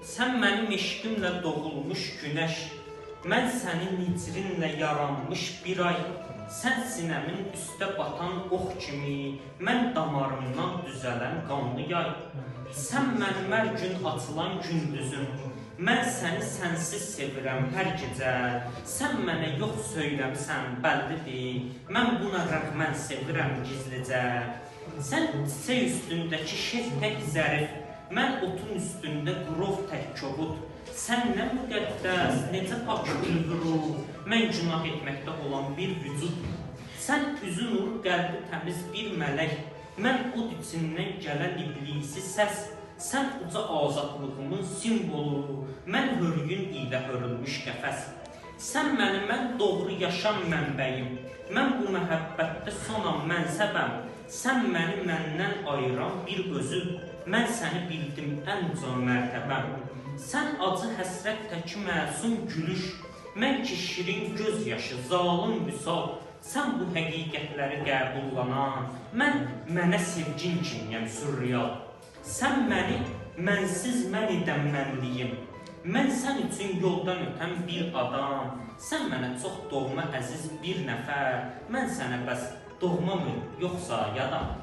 Sən mənim eşqimlə doğulmuş günəş, mən səni nicrinlə yaranmış bir ay. Sən sinəmin üstə batan ox kimi, mən damarımdan düzələn qanlı yay. Sən mənim hər gün açılan gündüzüm, mən səni sənsiz sevirəm hər gecə. Sən mənə yox söyləmsən bəllidir, mən buna rəğmən sevirəm gizlicə. Sən çiçək üstündəki şef tək zərif, mən otun üstündə qrov tək kobud. Sən nə müqəddəs, necə pak ülvuru, mən günah etməkdə olan bir vücud. Sən üzü nur, qəlbi təmiz bir mələk, mən od içindən gələn iblisi səs. Sən uca azadlığımın simvolu, mən hörgün ilə hörülmüş qəfəs. Sən mənim ən doğru yaşam mənbəyim, mən bu məhəbbətdə sonam, mənsəbəm. Sən məni məndən ayıran bir özü, mən səni bildim ən uca mərtəbəm. Sən acı həsrət təki məsum gülüş, mən ki şirin göz yaşı, zalım vüsal. Sən bu həqiqətləri qəbullanan, mən mənə sevgin kimiyəm sürriyal. Sən məni mənsiz mən edən mənliyim, mən sən üçün yoldan ötən bir adam. Sən mənə çox doğma əziz bir nəfər, mən sənə bəs doğma mı, yoxsa yadam?